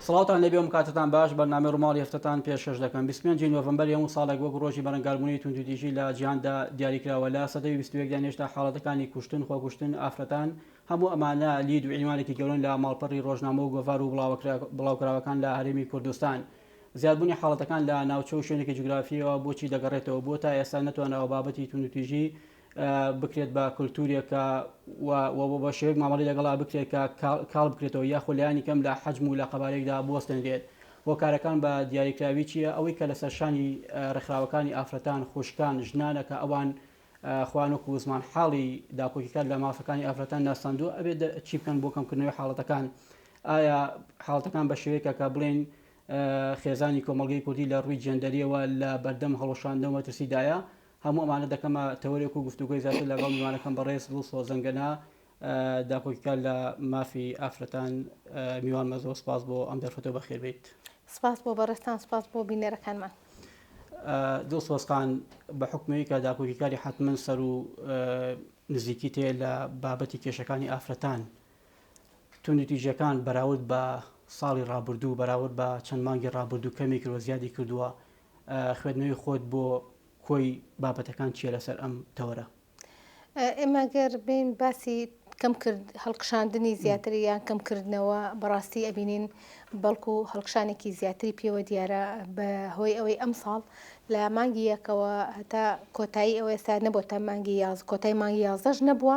سڵاوتان لێبێ و کاتتان باش بەرنامەی ڕووماڵی هەفتەتان پێشکەش دەکەم 25 نۆڤەمبەری هەموو ساڵێک وەک ڕۆژی بەرەنگاربوونەوەی توندوتیژی لە جیهاندا دیاریکراوە لە سەدەی 21 دا هێشتا حاڵەتەکانی کوشتن خۆکوشتن ئافرەتان هەموو ئەمانە لید و عینوانێکی گەورەن لە ماڵپەڕی ڕۆژنامە و گۆڤار و بڵاوکراوەکان لە هەرێمی کوردستان. زیادبوونی حاڵەتەکان لە ناوچە و شوێنێکی جوگرافییەوە بۆچی دەگەڕێتەوە؟ بۆ تا ئێستا نەتوانراوە بابەتی توندوتیژی بکرێت بە کولتوورێک کە و بە شێوەیەک مامەڵەی لەگەڵا بکرێت کە کاڵ بکرێتەوە یاخۆ لایەنی کەم لە حەجم و لە قەبارەیەکدا بوەستێنرێت؟ هۆکارەکان بە دیاریکراوی چییە؟ ئەوەی کە لەسەر شانی ڕێکخراوەکانی ئافرەتان، خوشکان، ژنانە کە ئەوان خۆیان وەکو زمانحاڵی داکۆکیکار لە مافەکانی ئافرەتان ناساندووە، ئەبێت چی بکەن بۆ کەمکردنەوەی حاڵەتەکان؟ ئایا حاڵەتەکان بە شێوەیەکە کە بڵێین خێزانی کۆمەڵگەی کوردی لە ڕووی جێندەریەوە لە بەردەم هەڵوەشاندنەوە مەترسیدایە؟ هەموو ئەمانە دەکەمە تەوەرێک و گفتوگۆی زیاتر لەگەڵ میوانەکەم بەڕێز دڵسۆز زەنگەنە داکۆکیکار لە مافی ئافرەتان میوانمە زۆر سپاس بۆ ئەم دەرفەتەوە بەخێر بێیت. سپاس بۆ بەڕێزتان سپاس بۆ بینەرەکانمان. دڵسۆز خان بە حوکمەوەی کە داکۆکیکاری حەتمەن سەر و نزیکیت هەیە لە بابەتی کێشەکانی ئافرەتان، توندوتیژیەکان بەراورد بە ساڵی ڕابردوو، بەراورد بە چەند مانگی ڕابردوو کەمی کردووە زیادی کردووە، خوێندنەوەی خۆت بۆ کۆی بابەتەکان چییە لەسەر ئەم تەوەرە؟ ئێمە گەر بێین باسی کەم کرد هەڵکشاندنی زیاتر یان کەم کردنەوە بەڕاستی ئەبینین بەڵکو هەڵکشانێکی زیاتری پێوە دیارە بە هۆی ئەوەی ئەمساڵ لە مانگی یەکەوە هەتا کۆتایی ئەوە ئێستا نەبۆتە مانگی یاز کۆتای مانگی یازدەش نەبووە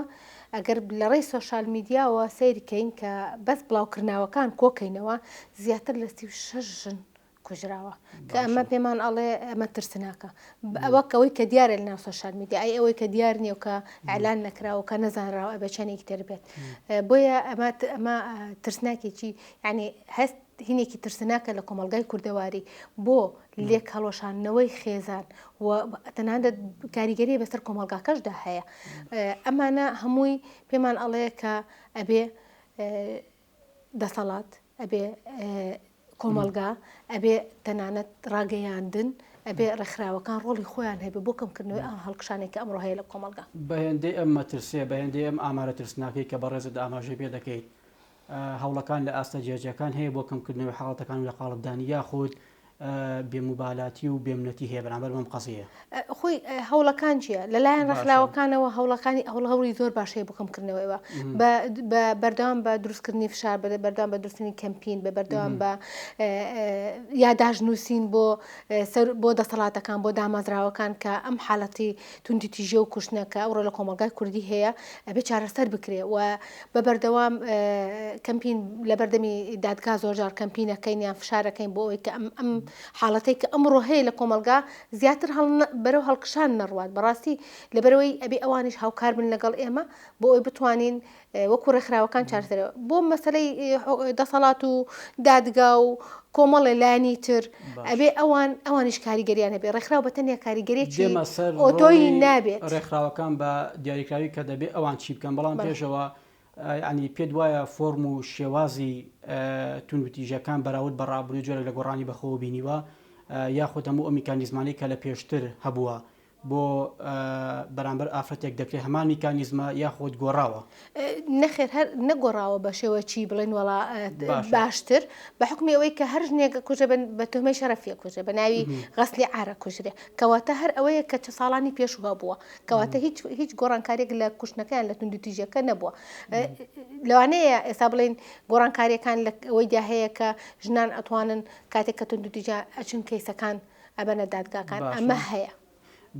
ئەگەر لە ڕێی سۆشال میدیاوە سەیرکەین کە بەس بڵاوکردنەوەکان کۆکەینەوە زیاتر لە 36 ژن کوژراوە کە ئەمە پێمان ئەڵێ ئەمە ترسناکە ئەوە ئەوەی کە دیارە لەناو سۆشیال میدیا ئەی ئەوەی کە دیار نییە و کە ئەلان نەکراوە کە نەزانراوە ئەبێ چەندێکی تر بێت بۆیە ئەمە ئەمە ترسناکێکی یعنی هەست هینێکی ترسناکە لە کۆمەلگای کوردەواری بۆ لێک هەڵۆشاندنەوەی خێزان و تەنانەت کاریگەری بەسەر کۆمەلگاکەشدا هەیە ئەمانە هەمووی پێمان ئەڵێ کە ئەبێ دەسەڵات، ئەبێ کۆمەڵگا، ئەبێ تەنانەت ڕاگەیاندن، ئەبێ ڕێکخراوەکان ڕۆڵی خۆیان هەبێ بۆ کەمکردنەوەی ئەم هەڵکشانەی کە ئەمڕۆ هەیە لە کۆمەڵگا. بە هێندەی ئەم مەترسییە، بە هێندەی ئەم ئامارە ترسناکەی کە بەڕێزت ئاماژەی پێ دەکەیت، هەوڵەکان لە ئاستە جیاجیاکان هەیە بۆ کەمکردنەوەی حاڵەتەکان و لەقاڵبدانی یاخود بێ موبالاتی و بێ منەتی هەیە بەرامبەر بەم قەزیەیە. خۆی هەوڵەکان چییە؟ لەلایەن ڕێکخراوەکانەوە هەوڵەکانی هەوڵ هەوڵی زۆر باش هەیە بۆ کەمکردنەوەیەوە بە بەردەوام بە دروستکردنی فشار بە بەردەوام بە دروستکردنی کەمپین بە بەردەوام بە یاداشت نووسین بۆ سەر بۆ دەسەڵاتەکان بۆ دامەزراوەکان کە ئەم حاڵەتی توندوتیژی و کوشتنە کە ئەوڕۆ لە کۆمەڵگای کوردی هەیە ئەبێ چارەسەر بکرێ و بە بەردەوام کەمپین لە بەردەمی دادگا زۆرجار کەمپینەکەین یان فشارەکەین بۆ ئەوەی کە ئەم ئەم حاڵەتەی کە ئەمڕۆ هەیە لە کۆمەڵگا زیاتر بەرەو هەڵکشان نەڕوات بەڕاستی لەبەرەوەی ئەبێ ئەوانیش هاوکار بن لەگەڵ ئێمە بۆ ئەوەی بتوانین وەکو ڕێکخراوەکان چارەسەرەوە بۆ مەسەلەی دەسەڵات و دادگا و کۆمەڵێ لایەنی تر ئەبێ ئەوان ئەوانیش کاریگەریان هەبێ ڕێکخراو بە تەنیا کاریگەریەکی ئۆتۆی نابێت. ڕێکخراوەکان بە دیاریکراوی کە دەبێ ئەوان چی بکەن بەڵام پێشەوە یانی پێت وایە فۆرم و شێوازی توندوتیژەکان بەراورد بە ڕابردوو جۆرێک لە گۆڕانی بەخۆوە بینیوە یاخود هەموو ئەو میکانیزمانەی کە لە پێشتر هەبووە بۆ بەرامبەر ئافرەتێک دەکرێت هەمان میکانیزمە یاخود گۆڕاوە؟ نەخێر هەر نەگۆڕاوە بە شێوەکی بڵێن وەڵا باشتر بە حکومی ئەوەی کە هەر ژنێک کوژە بە تۆمەی شەرەفیە کوژە بە ناوی غەسلی عارە کوژرێ کەواتە هەر ئەوەیە کە چ ساڵانی پێشوو هەبووە کەواتە هیچ هیچ گۆڕانکاریێک لە کوشتنەکەیان لە توندوتیژیەکە نەبووە لەوانەیە ئێستا بڵێن گۆڕانکاریەکان لە ئەوەیدا هەیە کە ژنان ئەتوانن کاتێک کە توندوتیژە ئەچن کەیسەکان ئەبەنە دادگاکان ئەمە هەیە.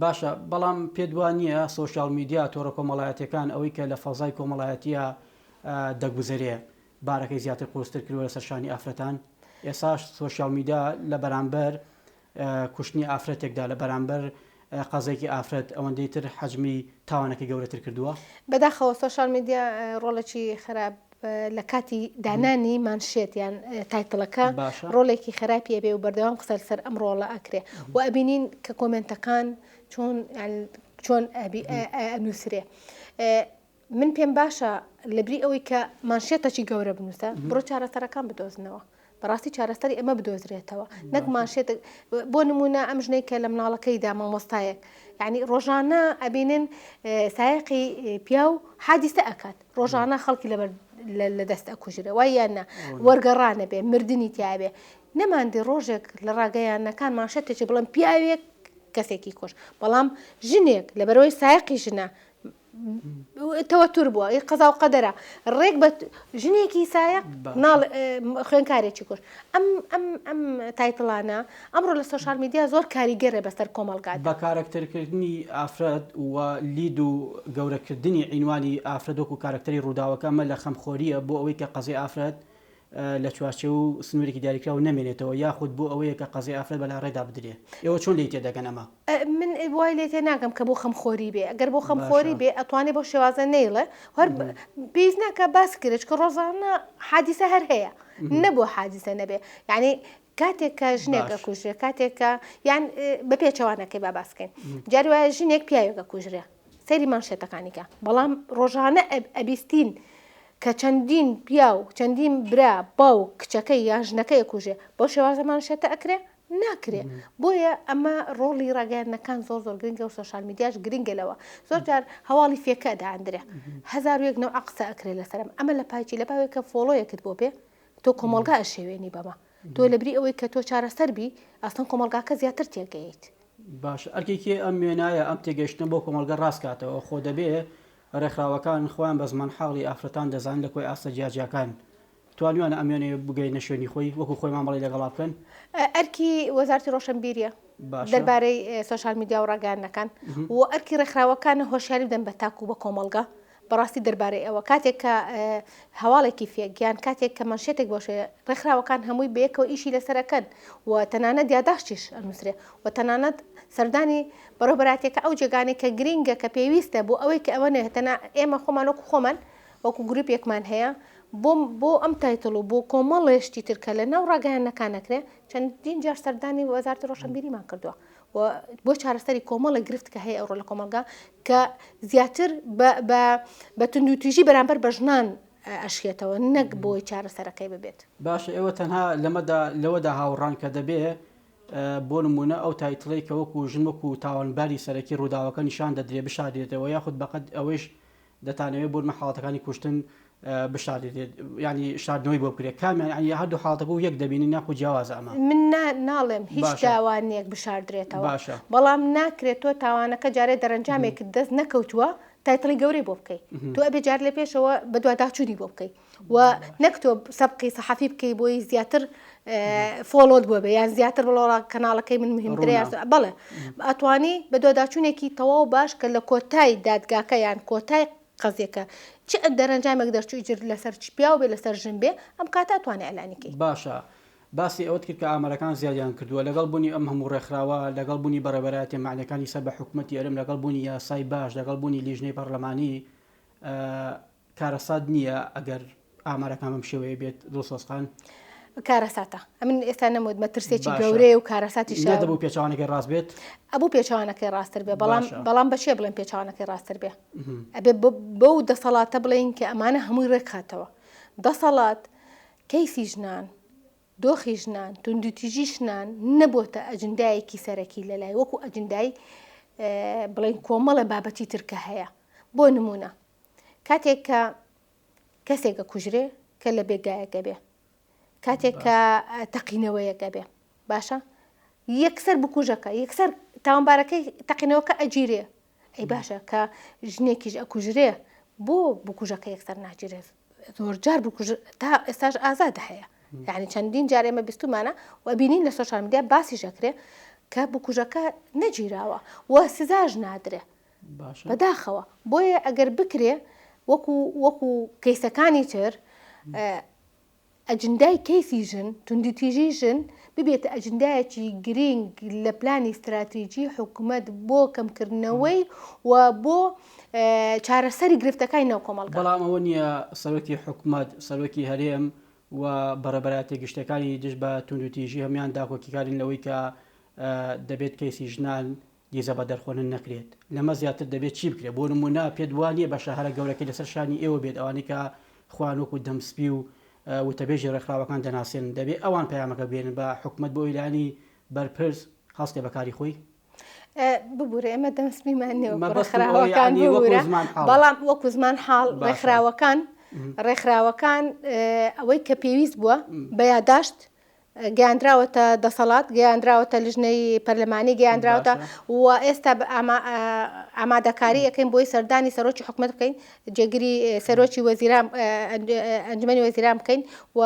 باشە بەڵام پێت وا نییە سۆشیال میدیا تۆڕە کۆمەڵایەتیەکان ئەوەی کە لە فەزای کۆمەڵایەتیە دەگوزەرێ بارەکەی زیاتر قورستر کردوە لەسەر شانی ئافرەتان ئێساش سۆشیال میدیا لە بەرامبەر کوشتنی ئافرەتێکدا لە بەرامبەر قەزێکی ئافرەت ئەوەندەی تر حەجمی تاوانەکەی گەورەتر کردووە؟ بەداخەوە سۆشیال میدیا ڕۆڵێکی خراپ لە کاتی دانانی مانشێت یان title ەکە ڕۆڵێکی خراپی ئەبێ و بەردەوام قسە لەسەر ئەم ڕۆڵە ئەکرێ و ئەبینین کە کۆمێنتەکان چۆن چۆن ئەنووسرێ من پێم باشە لەبری ئەوەی کە مانشێتەکی گەورە بنووسە بڕۆ چارەسەرەکان بدۆزنەوە بەڕاستی چارەسەری ئەمە بدۆزرێتەوە نەک مانشێت بۆ نمونە ئەم ژنەی کە لە مناڵەکەیدا مامۆستایەک یعنی ڕۆژانە ئەبینن سایەقی پیاو حادیسە ئەکات ڕۆژانە خەڵکی لەبەر. لە دەست ئەکوژرێ وای یان نا وەرگەڕانە بێ مردنی تیاێ نەماندی ڕۆژێک لە ڕاگەیاندنەکان مانشێتێکی بڵێن پیاوێک کەسێکی کوشت بەڵام ژنێک لەبەرەوەی سایەقی ژنە تەوەتور بووە ئی قەزا و قەدەرە ڕێک بە ژنێکی سایەق ناڵ خوێنکارێکی کوشت ئەم ئەم ئەم title انە ئەمڕۆ لە social media زۆر کاریگەرە بەسەر کۆمەڵگادا. بە کارەکتەرکردنی ئافرەت و lead و گەورەکردنی عینوانی ئافرەت وەکو کارەکتەری ڕووداوەکە ئەمە لە خەمخۆرییە بۆ ئەوەی کە قەزیەی ئافرەت لە چوارچێوە و سنوورێکی دیاریکراو نەمێنێتەوە یاخود بۆ ئەوەیە کە قەزیەی ئافرەت بە لاڕێدا بدرێ؟ ئێوە چۆن لێی تێدەگەن ئەمە؟ من وای لێ تێناگەم کە بۆ خەمخۆری بێ ئەگەر بۆ خەمخۆری بێ ئەتوانێ بەو شێوازە نەیڵێ هەر پێویست ناکا باس کرێ چونکە ڕۆژانە حادیسە هەر هەیە نەبوو حادیسە نەبێ یعنی کاتێک کە ژنێک ئەکوژرێ کاتێک کە یان بە پێچەوانەکەی با باس بکەین جاری وایە ژنێک پیاوێک ئەکوژرێ سەیری مانشێتەکانی کە بەڵام ڕۆژانە ئەبیستین کە چەندین پیاو چەندین برا باوک کچەکەی یان ژنەکەی ئەکوژێ بەو شێوازە مانشێتە ئەکرێ ناکرێ بۆیە ئەمە ڕۆڵی ڕاگەیاندنەکان زۆر زۆر گرنگە و social media ش گرنگە لەوە زۆر جار هەواڵی fake ە داندرێ 1001 نەوع قسە ئەکرێ لەسەرم ئەمە لە پایچی لە پاوێک کە follow یەکت بۆ بێ تۆ کۆمەڵگا ئەشێوێنی بەمە تۆ لەبری ئەوەی کە تۆ چارەسەر بی ئەسڵەن کۆمەڵگاکە زیاتر تێگەیت. باشە ئەرکی کێ ئەم وێنایە ئەم تێگەیشتنە بۆ کۆمەڵگە ڕاست کاتەوە؟ خۆ دەبێ ڕێکخراوەکان خۆیان بە زمانحاڵی ئافرەتان دەزانن لە کۆی ئاستە جیاجیاکان توانیویانە ئەم وێنەیە بگەیەننە شوێنی خۆی وەکو خۆی مامەڵەی لەگەڵا بکەن؟ ئەرکی وەزارەتی ڕۆشنبیریە دەربارەی social media و ڕاگەیاندنەکان و ئەرکی ڕێکخراوەکانە هۆشیاری بدەن بە تاک و بە کۆمەڵگە بەڕاستی دەربارەی ئەوە کاتێک کە هەواڵێکی fake یان کاتێک کە مانشێتێک بۆ شێ ڕێکخراوەکان هەمووی بەیەکەوە ئیشی لەسەر ئەکەن و تەنانەت یاداشتیش ئەنووسرێ و تەنانەت سەردانی بەڕێوەبەرایەتیەکە ئەو جێگانەی کە گرینگە کە پێویستە بۆ ئەوەی کە ئەوە نەیە تەنها ئێمە خۆمان وەکو خۆمان وەکو گروپێکمان هەیە بۆ بۆ ئەم title و بۆ کۆمەڵێ شتی تر کە لە ناو ڕاگەیاندنەکان ئەکرێ چەندین جار سەردانی وەزارەتی ڕۆشنبیریمان کردووە و بۆ چارەسەری کۆمەڵێک گرفت کە هەیە ئەوڕۆ لە کۆمەڵگا کە زیاتر بە توندوتیژی بەرامبەر بە ژنان ئەشکێتەوە نەک بۆی چارەسەرەکەی ببێت. باشە ئێوە تەنها لەمەدا لەوەدا هاوڕان کە دەبێ بۆ نمونە ئەو title ەی کە وەکو ژن وەکو تاوانباری سەرەکی ڕووداوەکە نیشان دەدرێ بشاردرێتەوە یاخود بەقەد ئەوەیش دەتانەوێت بۆ نمونە حاڵەتەکانی کوشتن بشاردرێت یانی شاردنەوەی بۆ بکرێت کامیان یانی هەردوو حاڵەتەکە و یەک دەبینن یاخود جیاوازە ئەمە؟ من ناڵێم هیچ تاوانێک بشاردرێتەوە باشە بەڵام ناکرێت تۆ تاوانەکە جارێ دەرەنجامێکت دەست نەکەوتووە title ی گەورەی بۆ بکەی تۆ ئەبێ جار لە پێشەوە بەدواداچوونی بۆ بکەی و نەک تۆ سەبقی سەحەفی بکەی بۆی زیاتر follow ت بۆ بێ یان زیاتر بڵۆڵا کەناڵەکەی من مهمترە یان بەڵێ ئەتوانی بەدواداچوونێکی تەواو باش کە لە کۆتای دادگاکە یان کۆتای قەزیەکە چ دەرەنجامێک دەرچوو ئیتر لەسەر چ پیاو بێ لەسەر ژن بێ ئەم کاتە ئەتوانێ ئیعلانی کەی. باشە باسی ئەوەت کرد کە ئامارەکان زیادیان کردووە لەگەڵ بوونی ئەم هەموو ڕێکخراوە لەگەڵ بوونی بەڕێوەبەرایەتیە مەعنیەکانی سەر بە حکومەتی هەرێم لەگەڵ بوونی یاسای باش لەگەڵ بوونی لیژنەی پەڕلەمانی کارەسات نییە ئەگەر ئامارەکان بەم شێوەیە بێت دڵسۆز خان؟ کارەساتە ئەمن ئێستا نەموت مەترسێکی گەورەیە و کارەساتیشە. نەدەبوو پێچەوانەکەی ڕاست بێت؟ ئەبوو پێچەوانەکەی ڕاستتر بێ بەڵام بەڵام بە چێ بڵێن پێچەوانەکەی ڕاستتر بێ؟ ئەبێ بەو دەسەڵاتە بڵێین کە ئەمانە هەمووی ڕێکخاتەوە. دەسەڵات کەیسی ژنان دۆخی ژنان، توندوتیژی ژنان نەبۆتە ئەجندایەکی سەرەکی لەلای وەکو ئەجندای بڵێین کۆمەڵە بابەتی تر کە هەیە. بۆ نمونە کاتێک کە کەسێک ئەکوژرێ کە لە بێگایەک ئەبێ کاتێک کە تەقینەوەیەک ئەبێ باشە یەکسەر بکوژەکە یەکسەر تاوانبارەکەی تەقینەوەکە ئەگیرێ ئەی باشە کە ژنێکیش ئەکوژرێ بۆ بکوژەکە یەکسەر ناگیرێت زۆرجار بکوژ تا ئێستاش ئازاد هەیە یعنی چەندین جار ئێمە بیستومانە و بینین لە social media باسیش ئەکرێ کە بکوژەکە نەگیراوە و سزاش نادرێ بەداخەوە بۆیە ئەگەر بکرێ وەکو وەکو کەیسەکانی تر ئەجندای کەیسی ژن، توندوتیژی ژن ببێتە ئەجندایەکی گرینگ لە پلانی ستراتیجی حکومەت بۆ کەمکردنەوەی و بۆ چارەسەری گرفتەکانی ناو کۆمەڵگا. بەڵام ئەوە نییە سەرۆکی حکومەت، سەرۆکی هەرێم و بەڕێوەبەرایەتیە گشتیەکانی دژ بە توندوتیژی هەموویان داکۆکیکارین لەوەی کە دەبێت کەیسی ژنان دیزە بە دەرخۆنە نەکرێت لەمە زیاتر دەبێت چی بکرێت بۆ نمونە پێت وا نییە بەشە هەرە گەورەکەی لەسەر شانی ئێوە بێت ئەوانەی کە خۆیان وەکو دەم سپی و وتەبێژی ڕێکخراوەکان دەناسێنن دەبێت ئەوان پەیامەکە بگەیەنن بە حکومەت بۆ ئەوەی لایەنی بەرپرس هەڵستێ بە کاری خۆی؟ ببورە ئێمە دەم سپیمان نییە وەکو مەبەستم ئەوەیە ڕێکخراوەکان یانی وەکو ببورە زمان حاڵ بەڵام وەکو زمان حاڵ باشە ڕێکخراوەکان. ڕێکخراوەکان ئەوەی کە پێویست بووە بە یاداشت گەیاندراوەتە دەسەڵات، گەیاندراوەتە لیژنەی پەرلەمانی، گەیاندراوەتە و ئێستا ئامادەکاری ئەکەین بۆی سەردانی سەرۆکی حکومەت بکەین، جێگری سەرۆکی وەزیران ئەنجومەنی وەزیران بکەین و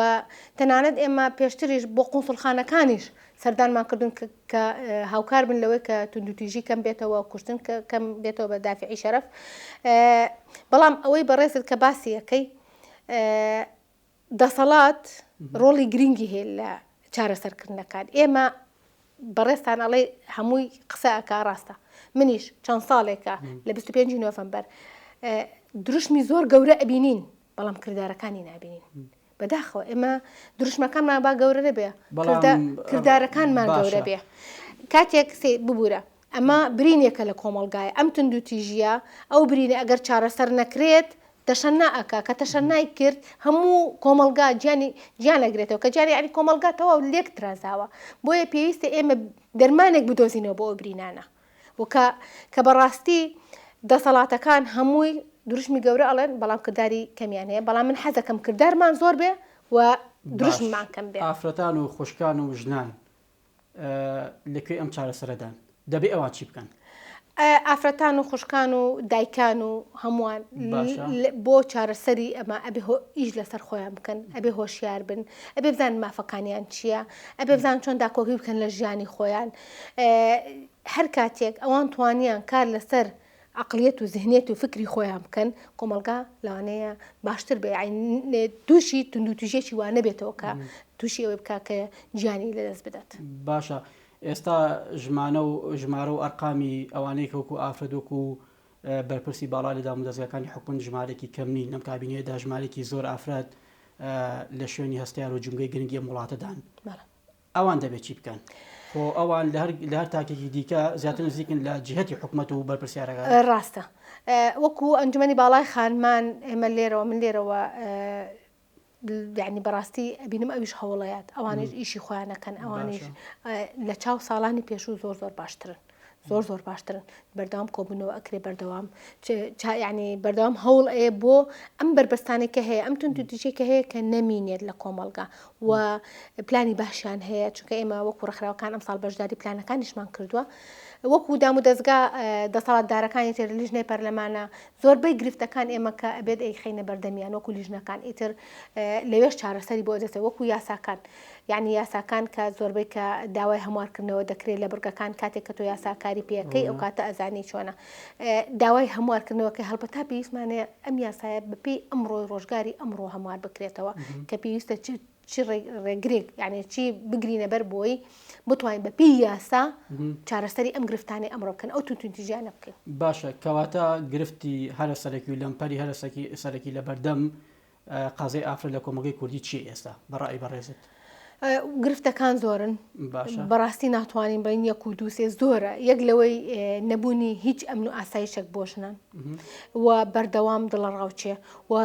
تەنانەت ئێمە پێشتریش بۆ قونسوڵخانەکانیش سەردانمان کردوون کە هاوکار بن لەوەی کە توندوتیژی کەم بێتەوە، کوشتن کەم بێتەوە بە دافعی شەرەف. بەڵام ئەوەی بەڕێزت کە باسی ئەکەی دەسەڵات ڕۆڵی گرنگی هەیە لە چارەسەرکردنەکان. ئێمە بەڕێزتان ئەڵێ هەمووی قسە ئەکا ڕاستە. منیش چەند ساڵێکە لە 25 نۆڤەمبەر دروشمی زۆر گەورە ئەبینین بەڵام کردارەکانی نابینین. بەداخەوە ئێمە دروشمەکانمان با گەورە نەبێ کردارەکانمان گەورە بێ. کاتێک ببوورە ئەمە برینێکە لە کۆمەڵگایە ئەم توندوتیژیە ئەو برینە ئەگەر چارەسەر نەکرێت تەشەنا ئەکا کە تەشەنای کرد هەموو کۆمەڵگا گیانی گیان ئەگرێتەوە کە گیانی یعنی کۆمەڵگا تەواو لێک ترازاوە بۆیە پێویستە ئێمە دەرمانێک بدۆزینەوە بۆ ئەو برینانە و کە کە بەڕاستی دەسەڵاتەکان هەمووی دروشمی گەورە ئەڵێن بەڵام کرداری کەمیان هەیە بەڵام من حەزەکەم کردارمان زۆر بێ و دروشممان کەم بێ. ئافرەتان و خوشکان و ژنان لە کوێی ئەم چارەسەرەدان؟ دەبێ ئەوان چی بکەن؟ ئافرەتان و خوشکان و دایکان و هەمووان بۆ چارەسەری ئەمە ئەبێ ئیش لەسەر خۆیان بکەن ئەبێ هۆشیار بن ئەبێ بزانن مافەکانیان چییە ئەبێ بزان چۆن داکۆکی بکەن لە ژیانی خۆیان هەر کاتێک ئەوان توانیان کار لەسەر عەقڵیەت و زهنیەت و فکری خۆیان بکەن کۆمەڵگا لەوانەیە باشتر بێ یانی تووشی توندوتیژیەکی وا نەبێتەوە کە تووشی ئەوەی بکا کە گیانی لەدەست بدات. باشە ئێستا ژمانە و ژمارە و ئەرقامی ئەوانەی کە وەکو ئافرەت وەکو بەرپرسی باڵا لە دامودەزگاکانی حکومەت ژمارەیەکی کەم نین لەم کابینەیەدا ژمارەیەکی زۆر ئافرەت لە شوێنی هەستیار و جومگەی گرنگی ئەم وڵاتەدان. ئەوان دەبێت چی بکەن؟ خۆ ئەوان لە هەر تاکێکی دیکە زیاتر نزیکن لە جیهەتی حکومەت و بەرپرسیارەکان. ڕاستە. وەکو ئەنجومەنی باڵای خانمان ئێمە لێرەوە من لێرەوە یعنی بەڕاستی ئەبینم ئەویش هەوڵەیات ئەوانیش ئیشی خۆیان ئەکەن ئەوانیش لە چاو ساڵانی پێشوو زۆر زۆر باشترن. زۆر زۆر باشترن بەردەوام کۆبوونەوە ئەکرێ بەردەوام یعنی بەردەوام هەوڵ ئەیە بۆ ئەم بەربەستانێک کە هەیە ئەم توندوتیژی کە هەیە کە نەمینێت لە کۆمەڵگا و پلانی باشیان هەیە چونکە ئێمە وەکو ڕێکخراوەکان ئەمساڵ بەشداری پلانەکانیشمان کردووە وەکو دام و دەستگا دەسەڵاتدارەکانی تر لیژنەی پەرلەمانە زۆربەی گرفتەکان ئێمە کە ئەبێت ئەیخەینە بەردەمیان وەکو لیژنەکان ئیتر لەوێش چارەسەری بۆ دەێتەوە وەکو یاساکان یانی یاساکان کە زۆربەی کە داوای هەموارکردنەوە دەکرێت لە بڕگەکان کاتێک کە تۆ یاساکاری پێەکەی ئەو کاتە ئەزانی چۆنە داوای هەموارکردنەوەکە هەڵبەتا پێویستمانەیە ئەم یاسایە بەپێی ئەمڕۆی ڕۆژگاری ئەمڕۆ هەموار بکرێتەوە کە پێویستە چ چی ڕێگرێک یعنی چی بگرینە بەر بۆی بتوانین بە پێی یاسا چارەسەری ئەم گرفتانەی ئەمڕۆ بکەن ئەو توندوتیژیانە بکەین. باشە کەواتە گرفتی هەرە سەرەکی و لەمپەری هەرە سەرەکی لەبەردەم قازەی ئافرەت لە کۆمەڵگەی کوردی چییە ئێستا بە ڕای بەڕێزت؟ گرفتەکان زۆرن بەڕاستی ناتوانین بڵین یەک و دووسێ زۆرە یەک لەوەی نەبوونی هیچ ئەمن و ئاسایشێک بۆ ژنان و بەردەوام دڵەڕاوچێ و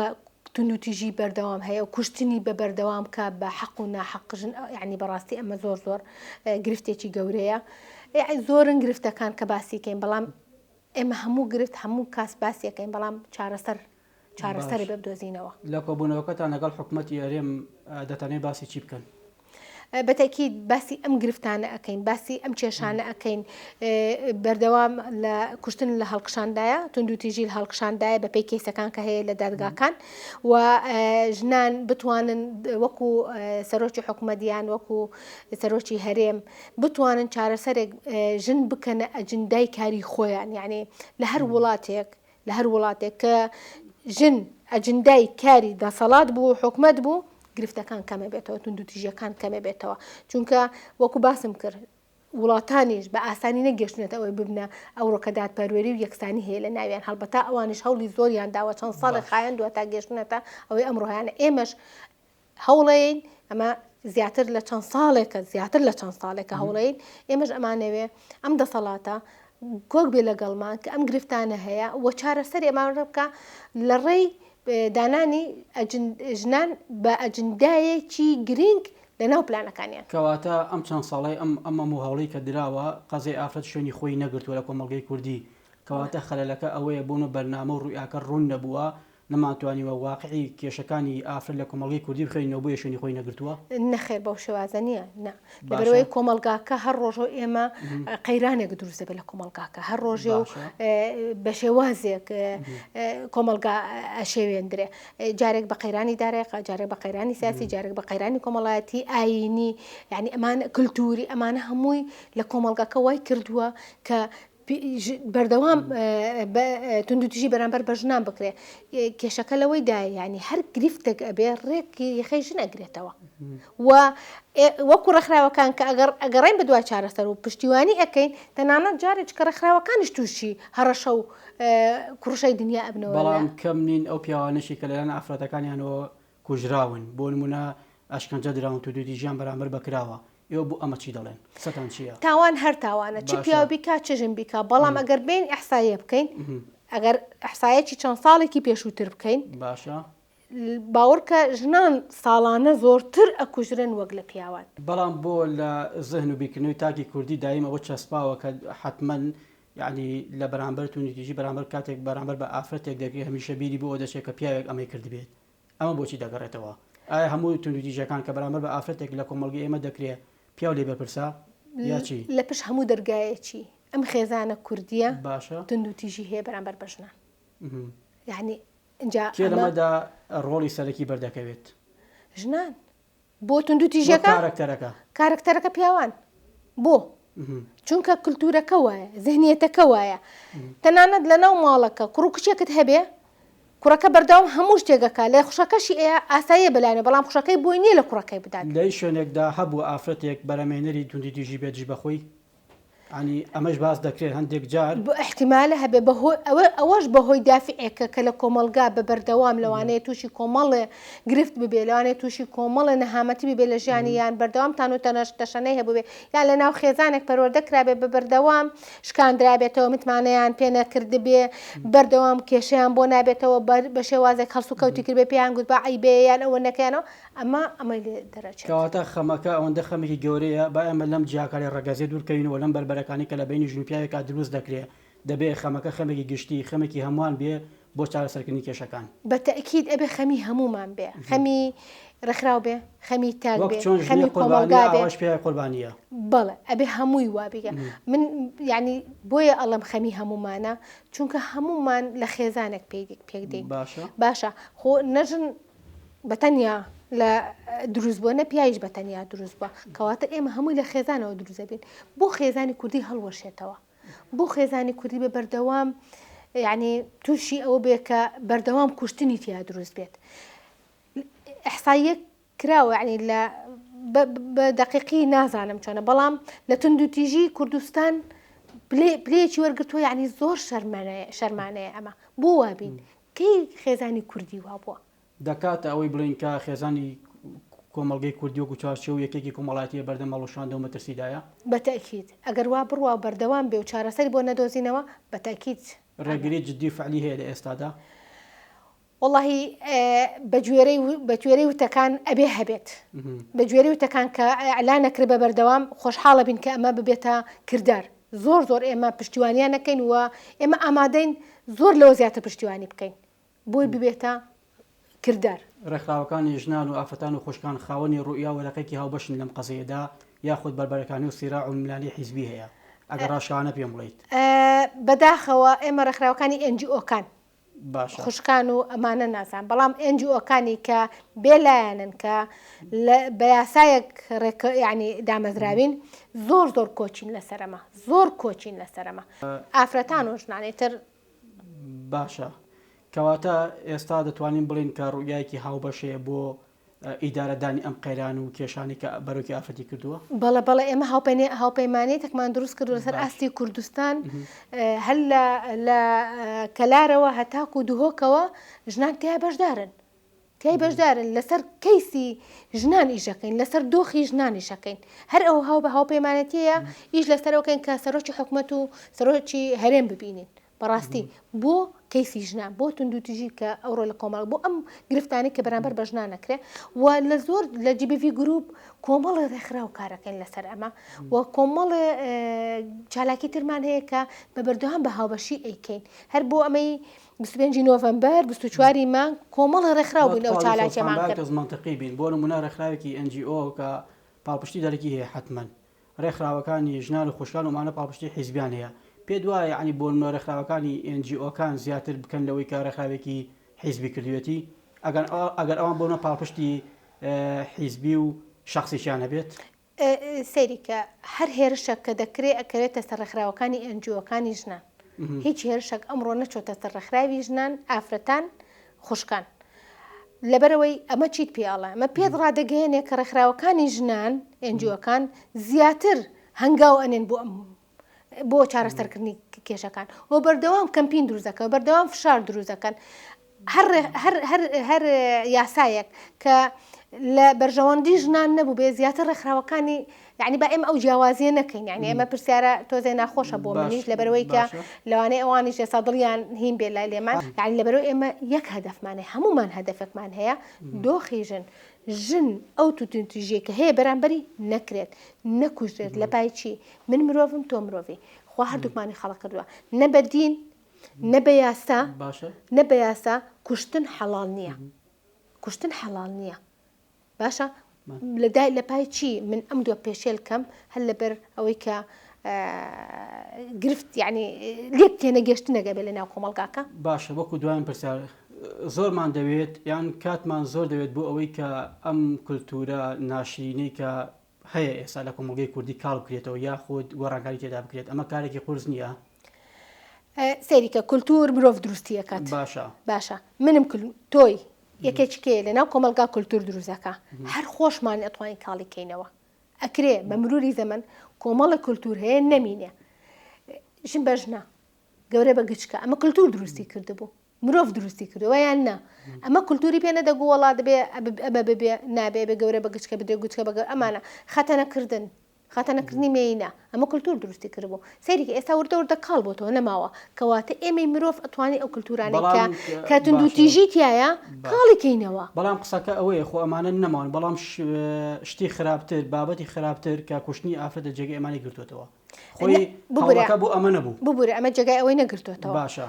توندوتیژی بەردەوام هەیە و کوشتنی بە بەردەوام کە بە حەق و ناحەق ژن یعنی بەڕاستی ئەمە زۆر زۆر گرفتێکی گەورەیە زۆرن گرفتەکان کە باسیکەین بەڵام ئێمە هەموو گرفت هەموو کاس باسیەکەین بەڵام چارەسەر چارەسەری بێ بدۆزینەوە. لە کۆبوونەوەکەتان لەگەڵ حکومەتی هەرێم دەتانەوێت باسی چی بکەن؟ بە تەئکید باسی ئەم گرفتانە ئەکەین، باسی ئەم کێشانە ئەکەین، بەردەوام لە کوشتن لە هەڵکشاندایە، توندوتیژی لە هەڵکشاندایە بەپێی کەیسەکان کە هەیە لە دادگاکان و ژنان بتوانن وەکو سەرۆکی حکومەت یان وەکو سەرۆکی هەرێم بتوانن چارەسەرێک ژن بکەنە ئەجندای کاری خۆیان یعنی لە هەر وڵاتێک لە هەر وڵاتێک کە ژن ئەجندای کاری دەسەڵات بوو و حکومەت بوو گرفتەکان کەمە بێتەوە توندوتیژیەکان کەمە بێتەوە چونکە وەکو باسم کرد وڵاتانیش بە ئاسانی نەگەشتونەتە ئەوەی ببنە ئەوڕۆ کە دادپەروەری و یەکسانی هەیە لە ناویان هەڵبەتە ئەوانیش هەوڵی زۆریان داوە چەند ساڵێک خایاندووە تا گەشتونەتە ئەوەی ئەمڕۆ هەیانە ئێمەش هەوڵەین ئەمە زیاتر لە چەند ساڵێکە زیاتر لە چەند ساڵێکە هەوڵەین ئێمەش ئەمانەوێ ئەم دەسەڵاتە کۆک بێ لەگەڵمان کە ئەم گرفتانە هەیە و چارەسەری ئەمانە بکە لە ڕێی دانانی ژنان بە ئەجندایەکی گرنگ لە ناو پلانەکانیان. کەواتە ئەم چەند ساڵەی ئەم ئەم ئەم و هەوڵەی کە دراوە قەزیەی ئافرەت شوێنی خۆی نەگرتووە لە کۆمەڵگەی کوردی کەواتە خەلەلەکە ئەوەیە بۆنە بەرنامە و ڕوئیاکە ڕوون نەبووە. نەمانتوانیوە واقعی کێشەکانی ئافرەت لە کۆمەڵگەی کوردی بخوێنینەوە بۆیە شوێنی خۆی نەگرتووە؟ نەخێر بەو شێوازە نییە نا باشە. لەبەرئەوەی کۆمەڵگاکە هەر ڕۆژەو ئێمە قەیرانێک دروست دەبێت لە کۆمەڵگاکە هەر ڕۆژێ و باشە. بە شێوازێک کۆمەڵگا ئەشێوێندرێ جارێک بە قەیرانی دارایی جارێک بە قەیرانی سیاسی جارێک بە قەیرانی کۆمەڵایەتی ئایینی یعنی ئەمانە کلتوری ئەمانە هەمووی لە کۆمەڵگاکە وای کردووە کە بەردەوام توندوتیژی بەرامبەر بە ژنان بکرێ کێشەکە لەوەی دایە یعنی هەر گرفتێک ئەبێ ڕێک یەخەی ژن ئەگرێتەوە و وەکو ڕێکخراوەکان کە ئەگەر ئەگەڕێن بە دوای چارەسەر و پشتیوانی ئەەکەین تەنانەت جارێک کە ڕێکخراوەکانیش تووشی هەڕەشە و کوڕشەی دنیا ئەبنەوە بەڵام کەم نین ئەو پیاوانەشی کە لەلایەن ئافرەتەکانیانەوە کوژراون بۆ نمونە ئەشکەنجە دراون توندوتیژیان بەرامبەر بەکراوە ئێوە بۆ ئەمە چی دەڵێن؟ قسەتان چییە؟ تاوان هەر تاوانە چ باشە. پیاو بیکا چ ژن بیکا بەڵام ئەگەر بێین ئیحساییە بکەین ئەگەر ئیحسایەکی چەند ساڵێکی پێشووتر بکەین باشە. باوەڕکە ژنان ساڵانە زۆرتر ئەکوژرێن وەک لە پیاوان. بەڵام بۆ لە زهن و بیرکردنەوەی تاکی کوردی دایم ئەوە چەسپاوە کە حەتمەن یەعنی لە بەرامبەر توندوتیژی بەرامبەر کاتێک بەرامبەر بە ئافرەتێک دەکرێت هەمیشە بیری بۆ ئەوە دەچێت کە پیاوێک ئەمەی کردبێت ئەمە بۆچی دەگەڕێتەوە؟ ئایا هەموو توندوتیژیەکان کە بەرامبەر بە ئافرەتێک لە کۆمەڵگەی ئێمە دەکرێ پیاو لێی بەرپرسە یا چی؟ لە پشت هەموو دەرگایەکی ئەم خێزانە کوردیە باشە. توندوتیژی هەیە بەرامبەر بە ژنان. یەعنی ئینجا کێ ئەمە. لەمەدا ڕۆڵی سەرەکی بەردەکەوێت؟ ژنان. بۆ توندوتیژیەکە؟ بۆ کارەکتەرەکە. کارەکتەرەکە پیاوان. بۆ؟ چونکە کلتورەکە وایە، زهنیەتەکە وایە. تەنانەت لەناو ماڵەکە کوڕ و کچێکت هەبێ، کوڕەکە بەردەوام هەموو شتێک ئەکا، لە خوشەکەشی ئەیا ئاساییە بەلایەنەوە، بەڵام خوشەکەی بۆی نییە لە کوڕەکەی بدات. لە هیچ شوێنێکدا هەبووە ئافرەتێک بەرهەمهێنەری توندوتیژی بێت دژ بە خۆی؟ یانی ئەمەش باس دەکرێت هەندێک جار. ئیحتیمالە هەبێ بەهۆی ئەوە ئەوەش بەهۆی دافعێکە کە لە کۆمەڵگا بە بەردەوام لەوانەیە تووشی کۆمەڵێ گرفت ببێ لەوانەیە تووشی کۆمەڵێ نەهامەتی ببێ لە ژیانی یان بەردەوام تان و تەنەش تەشەنەی هەبووبێ یان لە ناو خێزانێک پەروەردە کرابێ بە بەردەوام شکاندرابێتەوە متمانەیان پێ نەکردبێ بەردەوام کێشەیان بۆ نابێتەوە بە شێوازێک هەڵسوکەوتی کردبێ پێیان گوتبا عەیبەیە یان ئەوە نەکەیانەوە ئەمە ئەمەی لێ دەرەچێت. کەواتە خەمەکە ئەوەندە خەمێکی گەورەیە، با ئێمە لەم جیاکاری ڕەگەزیە دوور کەوینەوە، لەم بەربەرەکانی کە لە بەینی ژن و پیاوێکا دروست دەکرێ، دەبێ خەمەکە خەمێکی گشتی، خەمێکی هەمووان بێ بۆ چارەسەرکردنی کێشەکان. بە تەئکید ئەبێ خەمی هەموومان بێ، خەمی ڕێکخراو بێ، خەمی تاک وەک بێ، چۆن ژنێک خەمی قوربانیە کۆمەڵگا بێ. ئاواش پیاوێک قوربانیە. بەڵێ ئەبێ هەمووی وا بێ. من یانی بۆیە ئەڵێم خەمی هەموومانە، چونکە هەموومان لە خێزانێک پێک دێین. باشە. باشە خۆ نە ژن بە تەنیا لە دروست بووە نە پیاویش بە تەنیا دروست بووە کەواتە ئێمە هەمووی لە خێزانەوە دروست دەبین بۆ خێزانی کوردی هەڵوەشێتەوە بۆ خێزانی کوردی بە بەردەوام یعنی تووشی ئەوە بێ کە بەردەوام کوشتنی تیا دروست بێت ئەحساییە کراوە یعنی لە بە دقیقی نازانم چۆنە بەڵام لە توندوتیژی کوردستان پلەیەکی وەرگتووە یعنی زۆر شەرمانەیە ئەمە بۆ وابین کەی خێزانی کوردی وابووە؟ دەکاتە ئەوەی بڵێین کە خێزانی کۆمەڵگەی کوردی وەکو چوارچێوە و یەکێکی کۆمەڵایەتی لە بەردەم هەڵوەشاندنەوە و مەترسیدایە؟ بە تەئکید. ئەگەر وا بڕوا و بەردەوام بێ و چارەسەری بۆ نەدۆزینەوە، بە تەئکید ئەمە. ڕێگری جدی و فعلی هەیە لە ئێستادا؟ وەڵاهی بە گوێرەی بە گوێرەی وتەکان ئەبێ هەبێت. بە گوێرەی وتەکان کە ئیعلان ئەکرێ بە بەردەوام خۆشحاڵ ئەبین کە ئەمە ببێتە کردار. زۆر زۆر ئێمە پشتیوانیان ئەکەین و ئێمە ئامادەین زۆر لەوە زیاتر پشتیوانی بکەین. بۆی ببێتە کردار. ڕێکخراوەکانی ژنان و ئافرەتان و خوشکان خاوەنی ڕوئیا و وەرەقەیەکی هاوبەشن لەم قەزیەدا یاخود بەربەرەکانی و سیراع و ململانێی حیزبی هەیە؟ ئەگەر ڕاشکاوانە پێم بڵێیت. بەداخەوە ئێمە ڕێکخراوەکانی ئێن جی ئۆکان باشە. خوشکان و ئەمانە نازانم بەڵام ئێن جی ئۆکانی کە بێ لایەنن کە بە یاسایەک ڕێک یانی دامەزراوین زۆر زۆر کۆچین لەسەر ئەمە زۆر کۆچین لەسەر ئەمە ئافرەتان و ژنان ئیتر باشە کەواتە ئێستا دەتوانین بڵێین کە ڕوئیایەکی هاوبەش هەیە بۆ ئیدارەدانی ئەم قەیران و کێشانەی کە بەرۆکی ئافرەتی کردووە؟ بەڵێ بەڵێ ئێمە هاوپەیمانێتێکمان دروست کردووە لەسەر ئاستی کوردستان هەر لە کەلارەوە هەتاکو دهۆکەوە ژنان تیا بەشدارن تیای بەشدارن لەسەر کەیسی ژنان ئیشەکەین لەسەر دۆخی ژنان ئیشەکەین هەر ئەو هاو بە هاوپەیمانەتیە ئیش لەسەرەوەکەین کە سەرۆکی حکومەت و سەرۆکی هەرێم ببینین. بەڕاستی بۆ کەیسی ژنان بۆ توندوتیژی کە ئەوڕۆ لە کۆمەڵ بۆ ئەم گرفتانەی کە بەرامبەر بە ژنان ئەکرێ و لە زۆر لە GBV group کۆمەڵی ڕێکخراو کارەکەین لەسەر ئەمە و کۆمەڵێ چالاکی ترمان هەیە کە بە بەردەوام بە هاوبەشی ئەیکەین هەر بۆ ئەمەی 25 نۆڤەمبەر 24 مانگ کۆمەڵی ڕێکخراو بووین ئەو چالاکیەمان کرد. مەنتقی بین بۆ نمونە ڕێکخراوێکی NGO کە پاڵپشتی دەرەکی هەیە حەتمەن ڕێکخراوەکانی ژنان و خوشکان و ئەمانە پاڵپشتی حیزبیان هەیە پێت وایە یەعنی بۆ نمونە ڕێکخراوەکانی NGO کان زیاتر بکەن لەوەی کە ڕێکخراوێکی حیزبی کردوێتی ئەگەر ئەگەر ئەوان بۆ نمونە پاڵپشتی حیزبی و شەخسیشیان هەبێت؟ سەیری کە هەر هێرشێک کە دەکرێ ئەکەوێتە سەر ڕێکخراوەکانی NGO کانی ژنان هیچ هێرشێک ئەمڕۆ نەچۆتە سەر ڕێکخراوی ژنان ئافرەتان خوشکان لەبەرئەوەی ئەمە چیت پێ ئەڵێ؟ ئەمە پێت ڕادەگەیەنێ کە ڕێکخراوەکانی ژنان، NGO کان، زیاتر هەنگاو ئەنێن بۆ ئەم بۆ چارەسەرکردنی کێشەکان و بەردەوام کەمپین دروست دەکەن و بەردەوام فشار دروست دەکەن. هەر هەر هەر هەر یاسایەک کە لە بەرژەوەندی ژنان نەبوو بێ زیاتر ڕێکخراوەکانی یعنی با ئێمە ئەو جیاوازیە نەکەین یعنی ئێمە پرسیارە تۆزێ ناخۆشە بۆ منیش لەبەرەوەی کە لەوانەیە ئەوانیش ئێستا دڵیان هین بێ لای لێمان یعنی لەبەرەوەی ئێمە یەک هەدەفمان هەیە هەمومان هەدەفێکمان هەیە دۆخی ژن ژن ئەو توندوتیژیەی کە هەیە بەرامبەری نەکرێت نەکوژرێت لە پای چی من مرۆڤم تۆ مرۆڤی خوا هەردووکمانی خەڵق کردووە نە بە دین نە بە یاسا نە بە یاسا کوشتن حەڵاڵ نییە کوشتن حەڵاڵ نییە باشە لە دای لە پای چی من ئەم دووە پێشێل کەم هەر لەبەر ئەوەی کە گرفت یعنی لێک تێنەگەشتنەگە بێ لە ناو کۆمەڵگاکە. باشە وەکو دواین پرسیار زۆرمان دەوێت یان کاتمان زۆر دەوێت بۆ ئەوەی کە ئەم کولتوورە ناشرینەی کە هەیە ئێستا لە کۆمەڵگەی کوردی کاڵ بکرێتەوە یاخود گۆڕانکاری تێدا بکرێت ئەمە کارێکی قورس نییە؟ سەیریکە کولتوور مرۆڤ دروستی ئەکات باشە باشە منم تۆی یەکێکی کێیە لەناو کۆمەڵگا کولتور دروست دەکا هەر خۆشمان ئەتوانین کاڵی کەینەوە ئەکرێ بە مروری زەمەن کۆمەڵە کولتور هەیە نەمینێ ژن بە ژنە گەورە بە گچکە ئەمە کولتور دروستی کردبوو مرۆڤ دروستی کردووە یان نا ئەمە کولتوری پێ نەدەگو وەڵا دەبێ ئەمە ببێ نابێ بێ گەورە بە گچکە بدرێ گچکە بە گەورە ئەمانە خەتەنەکردن خەتەنەکردنی مێینە، ئەمە کولتوور دروستی کردبوو. سەیری کە ئێستا وردە وردە کاڵ بۆتەوە نەماوە. کەواتە ئێمەی مرۆڤ ئەتوانین ئەو کولتوورانەی کە بەڵام کە باشە توندوتیژی تیایە باشە کاڵی کەینەوە. بەڵام قسەکە ئەوەیە خۆ ئەمانە نەماون بەڵام شتی خراپتر بابەتی خراپتر کە کوشتنی ئافرەتە جێگەی ئەمانەی گرتۆتەوە خۆی نە ببورە هەوڵەکە بۆ ئەمە نەبوو. ببورە ئەمە جێگای ئەوەی نەگرتۆتەوە باشە.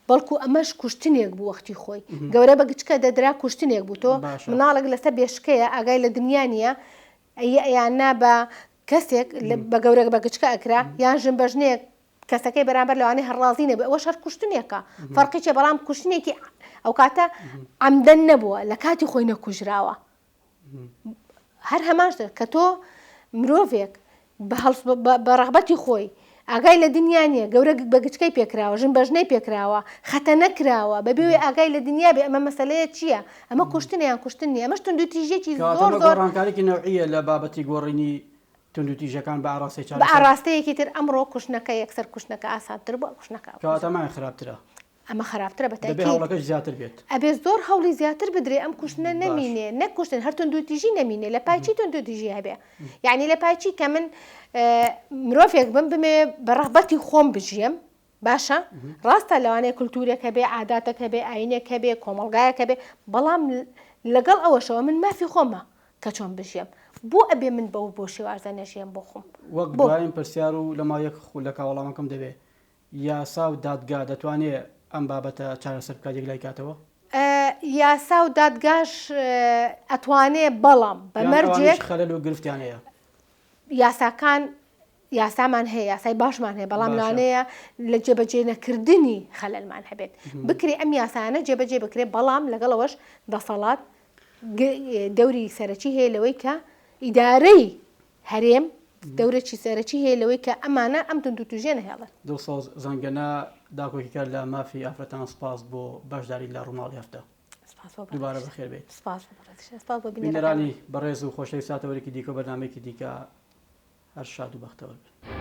بەڵکو ئەمەش کوشتنێک بوو وەختی خۆی گەورە بە گچکە دەدرا کوشتنێک بوو تۆ باشە. مناڵێک لەسەر بێشکەیە ئاگای لە دنیا نییە یان نا بە کەسێک بە گەورە بە گچکە ئەکرا یان ژن بە ژنێک کەسەکەی بەرامبەر لەوانەیە هەر ڕازی نەبێ ئەوەش هەر کوشتنێکە فەرقی چیە بەڵام کوشتنێکی ئەو کاتە عەمدەن نەبووە لە کاتی خۆی نەکوژراوە هەر هەمان شتە کە تۆ مرۆڤێک بە ڕەغبەتی خۆی ئاگای لە دنیا نییە گەورە بە گچکەی پێکراوە ژن بە ژنەی پێکراوە خەتەنە کراوە بەبێ ئەوەی ئاگای لە دنیا بێ ئەمە مەسەلەیە چییە ئەمە کوشتنە یان کوشتن نییە ئەمەش توندوتیژییەکی کەواتە زۆر ئەمە زۆر گۆڕانکاریی نەوعییە لە بابەتی گۆڕینی توندوتیژەکان بە ئاڕاستەی بە چارەسەر. ئاڕاستەیەکی تر ئەمڕۆ کوشتنەکە یەکسەر کوشتنەکە ئاسانتر بووە کوشتنەکە کەواتە ئەمەیان خراپترە. ئەمە خراپترە بە دەبێ تەئکید. هەوڵەکەش زیاتر بێت. ئەبێ زۆر هەوڵی زیاتر بدرێ ئەم کوشتنە باش. نەمینێ نەک کوشتن هەر توندوتیژی نەمینێ لە پای چی توندوتیژی هەبێ یانی لە پای چی کە من مرۆڤێک بم بمەوێ بە ڕەغبەتی خۆم بژیێم باشە ڕاستە لەوانەیە کولتورێک هەبێ عاداتێک هەبێ ئاینێک هەبێ کۆمەڵگایەک هەبێ بەڵام لەگەڵ ئەوەشەوە من مافی خۆمە کە چۆن بژیێم بۆ ئەبێ من بەو بۆ شێوازە نەژیێم بۆ خۆم وەک بۆ؟ دوایین پرسیار و لە ماوەی یەک خولەکا وەڵامەکەم دەبێ یاسا و دادگا دەتوانێ ئەم بابەتە چارەسەر بکات یەکلای کاتەوە؟ یاسا و دادگاش ئەتوانێ بەڵام بە یان مەرجێک. ئەوانیش خەلەل و گرفتیان هەیە؟ یاساکان یاسامان هەیە یاسای باشمان هەیە بەڵام باشە. لەوانەیە لە جێبەجێ نەکردنی خەلەلمان هەبێت بکرێ ئەم یاسایانە جێبەجێ بکرێ بەڵام لەگەڵ ئەوەش دەسەڵات دەوری سەرەکی هەیە لەوەی کە ئیدارەی هەرێم دەورێکی سەرەکی هەیە لەوەی کە ئەمانە ئەم توندوتوژیە نەهێڵن. دڵسۆز زەنگەنە، داکۆکیکەر لە مافی ئافرەتان سپاس بۆ بەشداریت لە ڕووماڵی هەفتە. سپاس بۆ دووبارە بەڕێزیشت. بەخێر بێیت. سپاس بۆ بەڕێزیشت. سپاس بۆ بینەرانی بینەرەکانمان. بەڕێز و خۆشەویست تا تەوەرێکی دیکە و بەرنامەیەکی دیکە هەر شاد و بەختەوەر بن.